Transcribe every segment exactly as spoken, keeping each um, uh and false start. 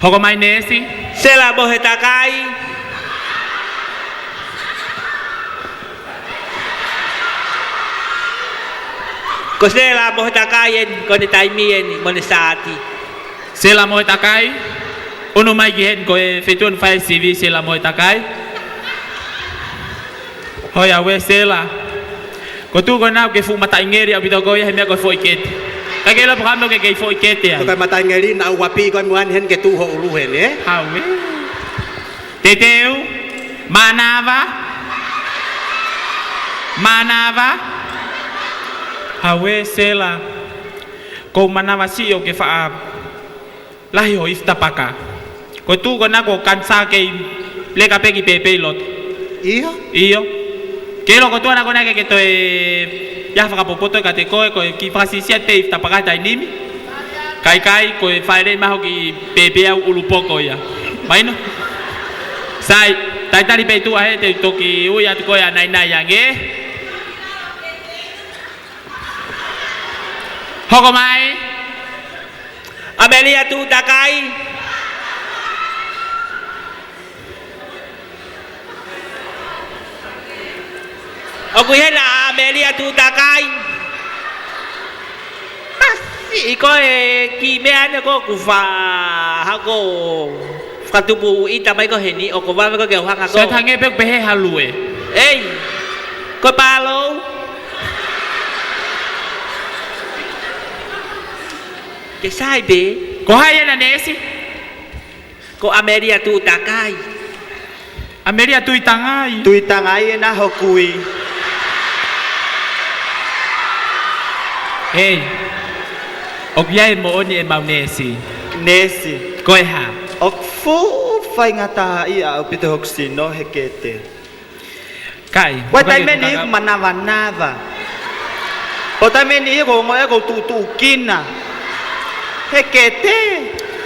Hoko mai, neesi. Sela Mohetakai. Ko Sela Mohetakai eni, ko ʻene taimi eni, mo ʻene saati. Sela Mohetakai. ʻUnu mai ki heni, ko e feituʻu ʻoku fai ai e sivi, Sela Mohetakai. Hoi, ʻauē Sela. Ko e tuʻu ko ena ʻoku ke fuʻu mataʻingeli ʻaupito koe ia he meʻa ko e foʻi kete. Ka ke ʻilo pē ko e hā e meʻa ʻoku ke kei foʻi kete ai. Ko e mataʻingeli naʻa ku ʻapiʻi koe muʻa ni heni ke tuʻu ho ʻulu heni, ē? ʻAuē. Teuteu. Mānava. Mānava. ʻAuē Sela. Ko e mānava siʻi ʻoku ke faʻa lahi ho ifi tapaka. Ko e tuʻu ko ena ko e kanisā kei leka pē ki pēpē ʻi loto. ʻIo. ʻIo. Ke ʻilo ko e tuʻu ena ko ena ke ke toe ʻi ai ha fakapotopoto kiate koe, ko e kiʻi fakasiʻisiʻi pē ifi tapaka he taimi ni. Ka ʻikai, ko e fāʻeleʻi mai hoʻo kiʻi pēpē ʻaupito ʻulu poko ia. Mahino? Sai, talitali pē ʻi tuʻa hē, te u toki ui atu koe ʻa naʻinaʻi ange. Hoko mai. ʻAmelia Tuʻutakai. ʻOku ʻi hena ʻa ʻAmelia Tuʻutakai. Masiʻi ko e kiʻi meʻa eni ko ʻoku fa-, hako fakatupu ʻita mai ko heni, ʻoku vave ko e ke u hanga ko. Sai, hangē pē ʻoku pehē ha lue. ʻEi, ko e pālou. Ke sai pē. Ko hai ena, neesi? Ko ʻAmelia Tuʻutakai. ʻAmelia Tuʻitangai. Tuʻitangai ena hoku ui. Hei. ʻOku ʻi ai e moʻoni ʻemau neesi? Neesi. Ko e hā? ʻOku fuʻu faingataʻaʻia ʻaupito hoku sino he kete. Kai, ʻoku ʻi ai e taimi ʻoku eni ʻoku manavanava. ʻOku ʻi ai e taimi eni ʻoku ou ongoʻi ʻoku ou tuʻutuʻukina he kete.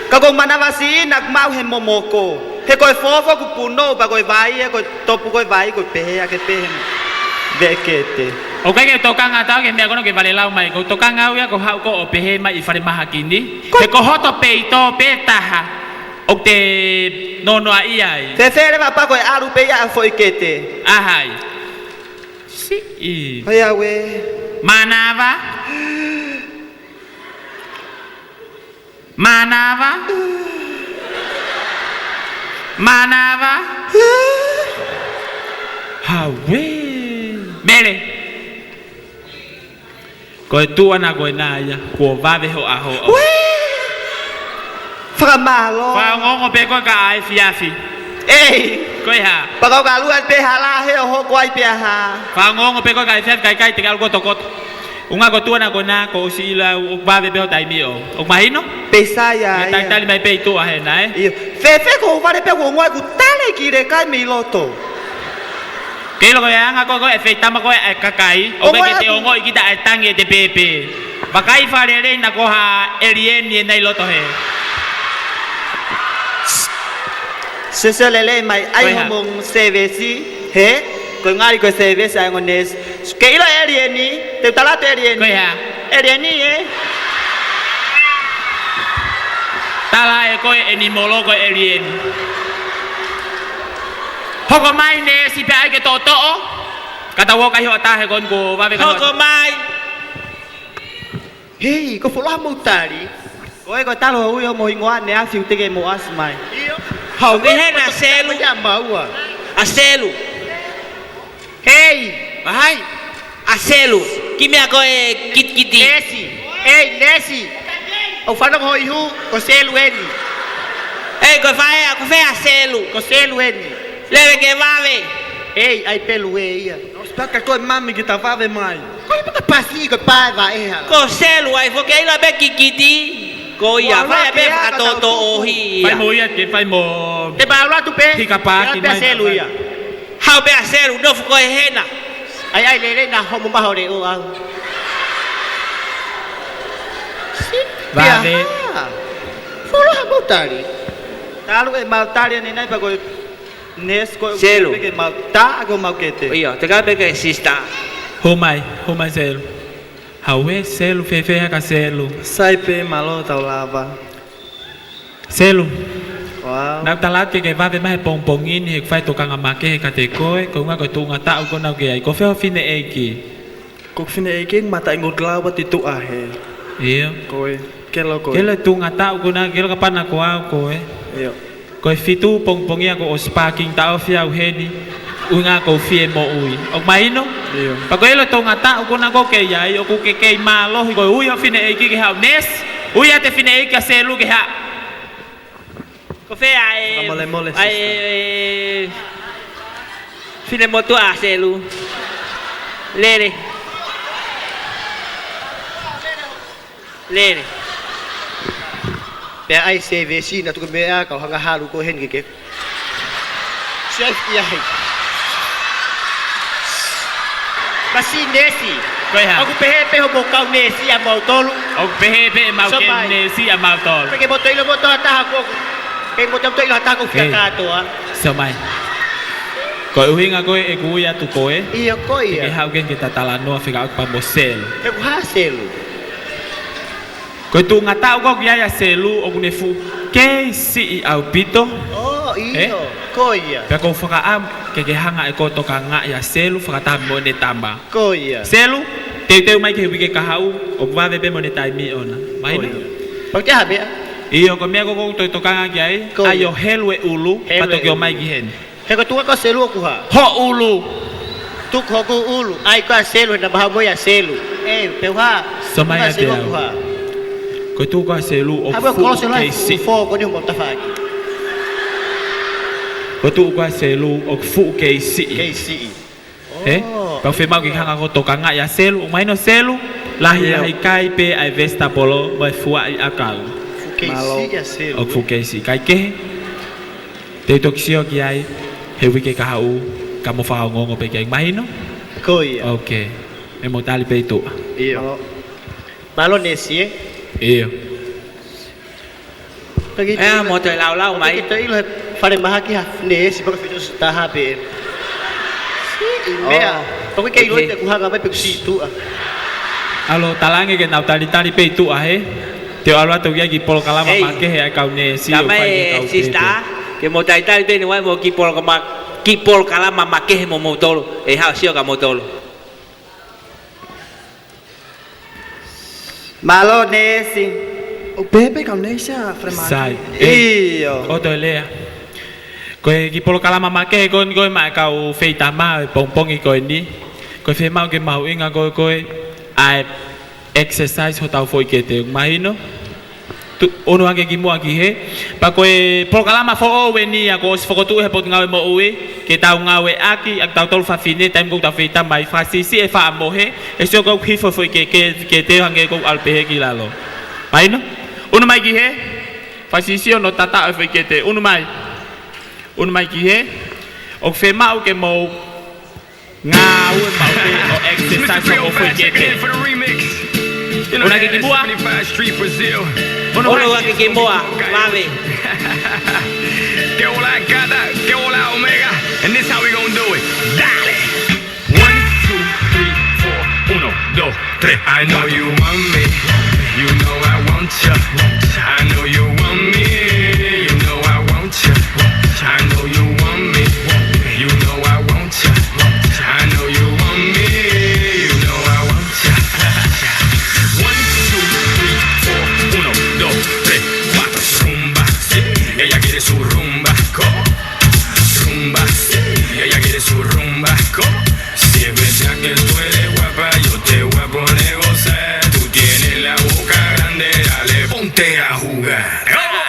Ka ʻoku ou manavasiʻi naʻa ku maʻu he momoko. He ko e fofo ʻoku punou pea ko e vai, he ko e topu ko e vai, ko e pehē ake pē he veʻe kete. ʻOku ʻikai ke tokanga atu au ki he meʻa ko ena ʻoku ke valelau mai. ʻOku ou tokanga au ia ko e haʻu ko ē ʻo pehē mai ʻi falemahaki ni. Ko e, he ko hoto peito pē taha ʻoku te nonoʻaʻia ai. Fēfē leva pea ko e ʻalu pē ia ʻa e foʻi kete? ʻA hai? Siʻi. Hoi ʻauē. Mānava. Mānava. Mānava. ʻAuē. Mele. Ko e tuʻu ena ko ena ia, kuo vave ho ʻaho. Uē! Fakamālō. Fakaongoongo pē koe ka ʻai fiafi. ʻEi. Ko e hā? Pea ka u ka lua pē hala he ʻoku hoko ai pē ha. Fakaongoongo pē koe ka ʻai fiafi, ka ʻikai te ke ʻalu kotokoto. ʻUhinga ko e tuʻu ena ko ena, kuo u ʻosi ʻilo au ʻoku vave pē ho taimi ʻo. ʻOku mahino? Pē sai ia. Talitali mai pē ʻi tuʻa hena, ē? ʻIo. Fēfē ko e vale pē kuo u ongoʻi ʻoku tale ki he kai mei loto. Ke ʻilo ko e anga ko ē ʻo e feitama ko ē ʻa e kakai, ʻoku ʻikai ke te ongoʻi kita ʻa e tangi ʻete pēpē. Vakai fakalelei naʻa ko ha ʻelieni ena ʻi loto hē. Sese lelei mai, ʻai homo sēvesi, hē? Ko e ngali ko e sēvesi ʻa e ongo neesi. Ke ʻilo ʻelieni, te u tala atu ʻelieni. Ko e hā? ʻElieni, ē? Tala ʻe koe ʻeni molo ko e ʻelieni. Hoko mai neesi pea ʻai ke toʻotoʻo. Ka tau ō kai hoʻatā he ko eni kuo vave ka. Hoko mai. Hei, ko e fuoloa mo tali. Ko e ko e talo ui homo hingoa ne afi uteke mo ʻasi mai. ʻIo. Hau ʻi hena Selu. Ia maua. ʻA Selu. Hei. Mahai. ʻA Selu. Kiʻi meʻa ko e kitikiti. Neesi. Hei, neesi. ʻOu fanongo ho ihu, ko Selu eni. Hei, ko e faʻē, ko e faʻē ʻa Selu. Ko Selu eni. Lele ke vave. Hei, ʻai pelu ē ia. Spaka ko e mami ki ta vave mai. Ko e pata pasi ko e pae vaʻe hala. Ko Selu ai foki ʻilo pē kiʻi kiti. Ko ia, fai pē fakatoʻotoʻo ʻohi ia. Fai mo ia ke fai mo. Te pā ʻalu atu pē. Hika pā ki mai pē Selu ia. Haʻu pē ʻa Selu, nofo koe hena. ʻAi, ʻai, lele na homo maho le o au. Vave. Fuoloa mo tali. Talu ʻemau tali ʻanenai pea ko e neesi ko e Selu. Peke mau tā ko mau kete. ʻIo, te ka peke sister. Hū mai, hū mai Selu. Hau ē Selu, fēfē haka Selu. Sai pē mālō tau lava. Selu. Wow. Naʻá ku tala atu ke ke vave mai he pongipongi ni he ʻoku fai tokanga makehe kiate koe, ko e ʻuhinga ko e tuʻunga taʻu ko ena ʻoku ke ʻi ai. Ko fē ho fineʻeiki? Ko ʻeku fineʻeiki ʻoku mātuʻaki ngāue atu ʻa e. ʻIo. Ko e, ke ʻilo ko e. Ke ʻilo e tuʻunga taʻu ko ena, ke ʻilo kapau naʻa ko au ko e. ʻIo. Ko e fitu pongipongi ia kuo ʻosi parking taʻofi au heni, ʻuhinga ʻoku ou fie moʻui. ʻOku mahino? ʻIo. Pea ko e ʻilo e tuʻunga taʻu ko ena ʻoku ke ʻi ai, ʻoku ke kei mālohi, ko e ui ho fineʻeiki ke haʻu. Neesi, ui atu e fineʻeiki ʻa Selu ke haʻu. Ko fē ʻa e, fakamolemole, ʻa e, sister, e, finemotuʻa ʻa Selu? Lele. Lele. Pea ʻai se vesi na tuku meʻa kau hanga halu ko heni ke ke. Siʻi ia hei. Ka siʻi neesi. Ko e hā? ʻOku pehē pē hoʻomou kau neesi ʻa mautolu. ʻOku pehē pē ʻemau kau neesi ʻa mautolu. Pea ke mou toe ʻilo mou toe taha ko. Ke mou toe ʻilo ha taha ko fika kātoa. Sio mai. Ko e ʻuhinga ko ē ʻeku ui atu koe. ʻIo ko ia. Ke haʻu ke ke talanoa fekauʻaki pea mo Selu. He ko e hā Selu? Ko e tuʻunga taʻu ko ē ʻoku ʻi ai ʻa Selu ʻoku ne fuʻu kei siʻi ʻaupito. ʻŌ, ʻio, ko ia. Pea ʻoku ou fakaʻamu ke ke hanga ʻe koe ʻo tokangaʻi ʻa Selu fakataha mo ʻene tama. Ko ia. Selu, teuteu mai ki he uike kahaʻu, ʻoku vave pē mo ʻene taimi ʻona. Mahino? Ko ia. Pau ke hā meʻa? ʻIo, ko e meʻa ko ē ʻoku ou toe tokanga ki ai, ko ia, ʻai ʻo helu e ʻulu, helu e ʻulu, pea toki ō mai ki heni. He ko e tuʻunga ko ē ʻa Selu ʻoku hā? Ho ʻulu. Tuku hoku ʻulu. ʻAi ko ē ʻa Selu, he naʻa mahau mo ia ʻa Selu. ʻE, pehē hā? Sio mai kiate au. Ko e tuʻunga ko ē ʻa Selu ʻoku fuʻu kei siʻi. Ko e tuʻunga ko ē ʻa Selu ʻoku fuʻu kei siʻi. Kei siʻi. ʻE? ʻŌ. Pea ʻoku fiemaʻu ke ke hanga ʻo tokangaʻi ʻa Selu. ʻOku mahino Selu, lahilahi kai pē ʻa e vesitapolo mo e fuaʻi ʻakau. Fuʻu kei siʻi ʻa Selu. ʻOku fuʻu kei siʻi. Kae kehe, te u toki sio ki ai he uike kahaʻu, ka mou fakaongoongo pē ki ai. Mahino? Ko ia. Ok. Mou tali pē ʻi tuʻa. ʻIo. Mālō neesi ē? ʻIo. Pea ke toe ʻilo, mou toe laulau mai. Pea ke toe ʻilo he falemahaki ha neesi pea ko e fitu taha pē. Siʻi meʻa. ʻŌ. Pea ko e kei ʻilo, ok, ʻoku hanga mai pē ʻoku siʻi tuʻa. ʻAlu, talaange ke nau talitali pē ʻi tuʻa hē. Te u ʻalu atu ia ki he polokalama makehe ʻa e kau neesi ʻo fai ki he kau sister, pēpē. Ke mou talitali pē ʻi he ʻuhinga mo e kiʻi polokalama, kiʻi polokalama makehe mo moutolu. ʻE haʻu ʻo sio kia moutolu. Mālō neesi. ʻOku pehē pē kau neesi ʻa falemahaki. Sai. ʻIo. ʻOku toe lea. Ko e kiʻi polokalama makehe ko eni ko ē maʻa e kau feitama he pongipongi ko eni. Ko e fiemaʻu ke mahuʻinga ko ē ko ē ʻa e exercise hotau foʻi kete. Mahino? Tuʻu ʻunu hake ki muʻa ki hē. Pea ko e polokalama foʻou eni ia kuo ʻosi fokotuʻu he Potungāue Moʻui ke tau ngāueʻaki ʻa kitautolu fafine, taimi ʻoku tau feitama ai, fakasiʻisiʻi e faʻa mohe, ʻe sio ʻoku hifo e foʻi ke, ke, kete hangē ʻoku ʻalu pehē ki lalo. Mahino? ʻUnu mai ki hē. Fakasiʻisiʻi hono tataʻo e foʻi kete. ʻUnu mai. ʻUnu mai ki hē. ʻOku fiemaʻu ke mou ngāue maʻu pē ʻo exercise hoʻomou foʻi kete. ʻUnu hake ki muʻa. ʻUnu hake ki muʻa. Vave. Que hola gata, que hola omega, and this how we gonna do it. Dale. One, two, three, four. Uno, dos, tres. I know you want me. You know I want you. I know you want me. You know I want you. I know you want me. You know I want you. I know you want me. You know I want you. One, two, three, four. Uno, dos, tres, cuatro. Rumba, sí. Ella quiere su rumba. ¿Cómo? Rumba, sí. Ella quiere su rumba. ¿Cómo? Si es verdad que tú eres guapa, yo te voy a poner a gozar. Tú tienes la boca grande, dale, ponte a jugar.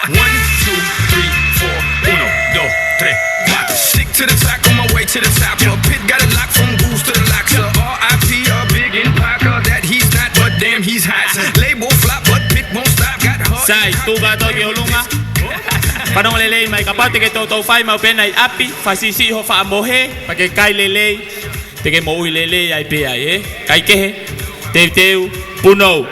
One, two, three, four. Uno, dos, tres, cuatro. Stick to the track, on my way to the top. Your pit got it locked from goose to the locks. The R I P, a big in Parker, that he's not, but damn, he's hot. Label flop, but pit won't stop. Got heart. Sai, tuku atu ki ʻolunga. Fanongo lelei mai, kapau te ke toutou fai maʻu pē ena ʻi ʻapi, fakasiʻisiʻi hoʻo faʻa mohe, pea ke kai lelei, te ke moʻui lelei ai pē ai, ē? Kae kehe, teuteu, punou.